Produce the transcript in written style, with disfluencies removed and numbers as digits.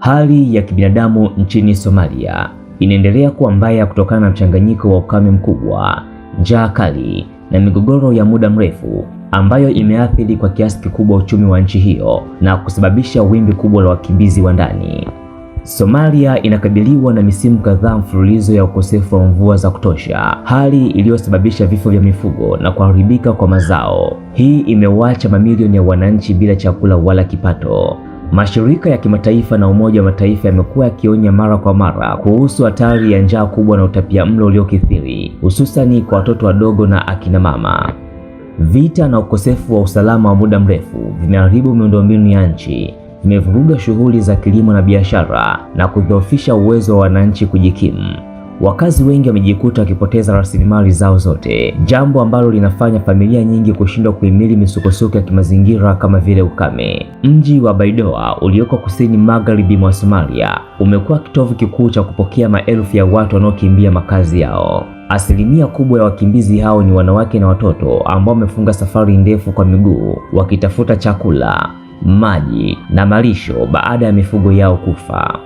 Hali ya kibinadamu nchini Somalia inaendelea kuwa mbaya kutokana na mchanganyiko wa ukame mkubwa, njaa kali na migogoro ya muda mrefu ambayo imeathiri kwa kiasi kikubwa uchumi wa nchi hiyo na kusababisha wimbi kubwa la wakimbizi wa ndani. Somalia inakabiliwa na misimu kadhaa mfululizo ya ukosefu wa mvua za kutosha, hali iliyosababisha vifo vya mifugo na kuharibika kwa mazao. Hii imewaacha mamilioni ya wananchi bila chakula wala kipato. Mashirika ya kimataifa na Umoja wa Mataifa yamekuwa yakionya mara kwa mara kuhusu hatari ya njaa kubwa na utapiamlo uliokithiri, hususani kwa watoto wadogo na akina mama. Vita na ukosefu wa usalama wa muda mrefu vimeharibu miundombinu ya nchi, vimevuruga shughuli za kilimo na biashara na kudhoofisha uwezo wa wananchi kujikimu. Wakazi wengi wamejikuta wakipoteza rasilimali zao zote, jambo ambalo linafanya familia nyingi kushindwa kuhimili misukosuko ya kimazingira kama vile ukame. Mji wa Baidoa ulioko kusini magharibi mwa Somalia umekuwa kitovu kikuu cha kupokea maelfu ya watu wanaokimbia makazi yao. Asilimia kubwa ya wakimbizi hao ni wanawake na watoto ambao wamefunga safari ndefu kwa miguu wakitafuta chakula, maji na malisho baada ya mifugo yao kufa.